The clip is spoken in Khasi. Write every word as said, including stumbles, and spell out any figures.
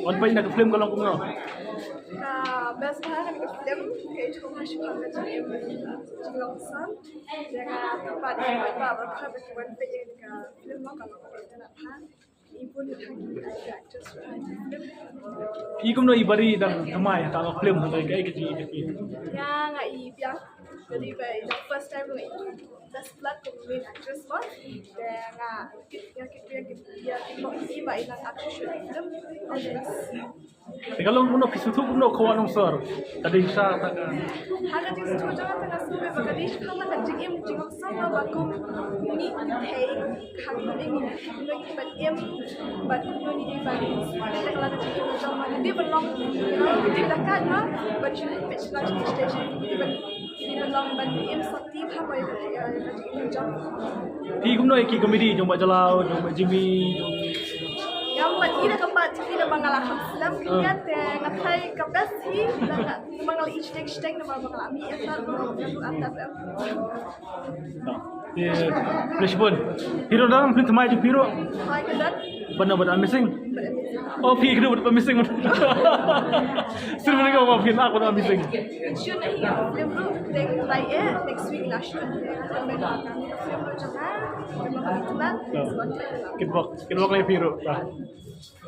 Wan peit na ka film ka long kumno? Ka best bha ka film, ka ïathuh bha shaphang ka jingim jinglong sam. Ïa nga pat ba ba ba ka wan peit ïa ka film ka long ka best bha. I bun ha ki actors ha ki film. I kumno i bari dang thymmai ha ka film ha ka ka ka ji ka film. Ïa nga i biang. Jadi ba i first time nga i best blood kum main actress ba. Ïa nga kit ïa kit ïa kit ïa kit ba i ba i nang actress film. All the best. Te ka long kumno phi sngewthuh kumno khawah nongsor? Ka dei sha ta ka. Ha ka jingsngewthuh jong nga te nga sngewthuh ba ka dei sha ta ka jingim jingong sngewthuh ba kum ngi ki thei ha ka jingim ngi ki ban im ban ngi ki ban sngewthuh ka la ka jingim jong nga dei ban long you know dei la ka na ban shu peit sha la stage dei ban dei ban long ban im sati ha ba ka jingim jong. Phi kumno ïa ki comedy jong ba Jalaw jong ba Jimmy jong. Ïa ba i da ka ba i da ba nga la kham slem ki ïa te nga thai ka best hi da nga ba nga la i shteng shteng da ba nga la mi ïa ta ba nga la anta ba. Te please bun. Hero dang phi thymmai jong hero. Hai ka dat. Bana bana missing. Oh phi kena bana missing. Sir mana kau maafin aku bana missing. Shun ahi film tu deng lai eh next week la shun. Film tu jangan. Memang itu lah. Kitbok kitbok lai hero.